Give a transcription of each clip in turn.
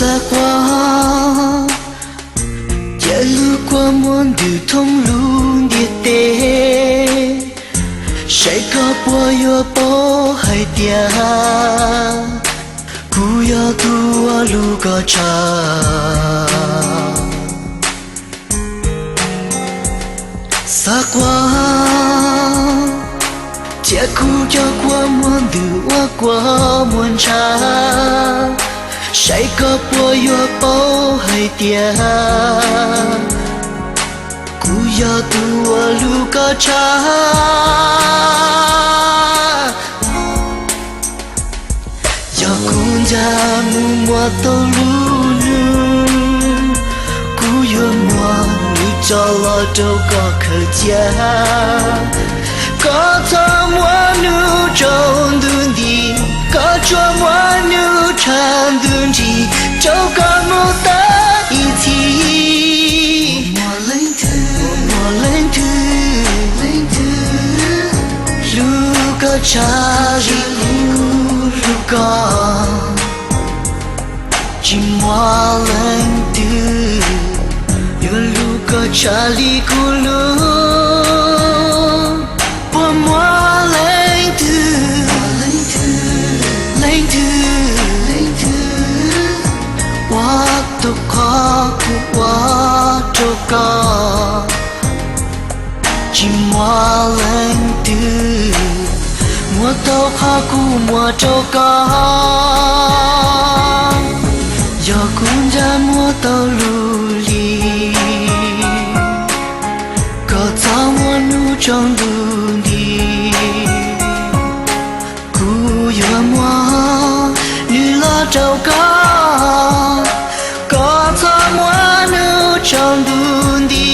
Xav quaj, cia lub kua muag ntws thoob lub ntiaj teb, saib koj puas yuav paub hais tias kuv yog tus ua lub koj tshaj. Xav quaj, cia kuv cov kua muag ntws ua kua muag ntshav, saib koj puas yuav paub hais tias kuv yog tus ua lub koj tshaj. Yog kuv ncav mus muaj tau lub nub, kuv yuav muab nws coj los rau koj khaws cia. Koj txhob muab nws tsaus ntuj nti, koj tsuas muab nws tshav ntuj nrig rau koj mus tau ib txhis. Muaj leej twg, muaj leej twg, leej twg hlub koj tshaj li kuv hlub koj? Tsis muaj leej twg yuav hlub koj tshaj li kuv hlub. Puas muaj leej twg, leej twg, leej twg ua tau qhov kuv ua rau koj? Tsis muaj leej twg muab tau qhov kuv muab rau koj. Yog kuv ncav muab tau lub hli, koj txhob muab nws tsaus ntuj nti. Kuv yuav muab nws los rau koj, koj txhob muab nws tsaus ntuj nti.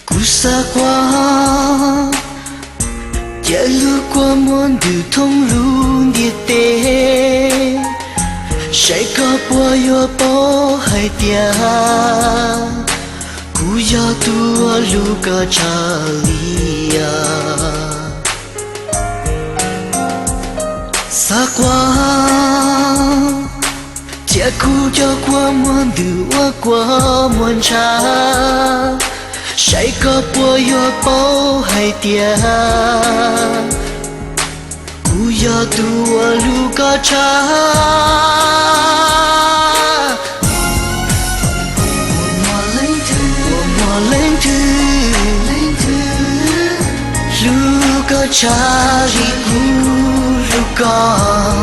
Kuv xav quaj, cia lub kua muag ntws thoob lub ntiaj teb, saib koj puas yuav paub hais tias kuv yog tus ua lub koj tshaj li os. Xav quaj, cia kuv cov kua muag ntws ua kua muag ntshav, saib koj puas yuav paub hais tias kuv yog tus ua lub koj tshaj. Muaj leej twg, muaj leej twg, leej twg hlub koj tshaj li kuv hlub koj?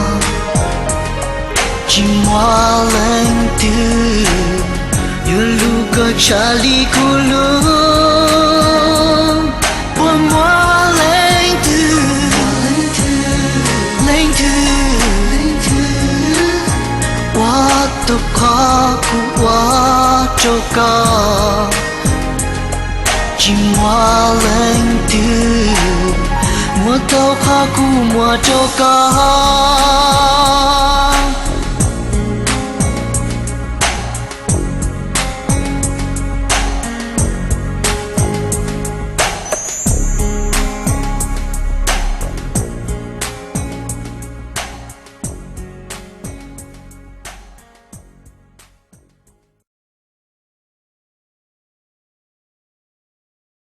Tsis muaj leej twg yuav hlub koj tshaj li kuv hlub. Puas muaj leej twg, leej twg ua tau qhov kuv ua rau koj? Tsis muaj leej twg muab tau qhov kuv muab rau koj.